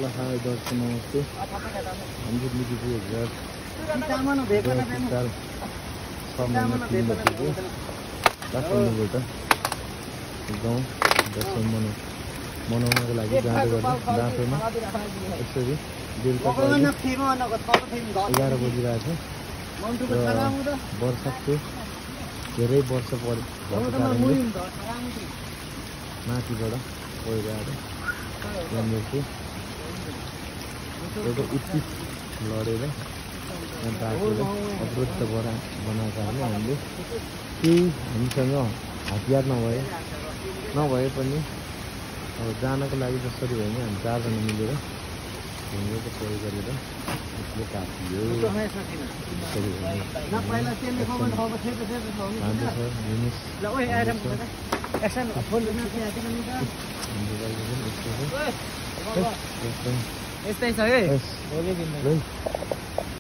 Hello hi दर्शक नमस्ते हाम्रो मिति 2004 काठमाडौँबाट गाउँ दसैँ मनाउनको लागि जाँदै गर्दा बाटोमा यसरी बेलुका 11 बजिरहेको छ र वर्षाको धेरै वर्ष भएको कारणले माथिबाट पहिरो यहाँनिर चाहिँ एउटा उत्तित लडेर यहाँ बाटोले अवरुद्ध बनाएको कारणले हामीले केही हामीसँग हतियार नभए पनि अब जानको लागि जसरी भयो भने हामी 4 जना मिलेर ढुङ्गाको प्रयोग गरेर यसले काटियो। यस्तै छ है।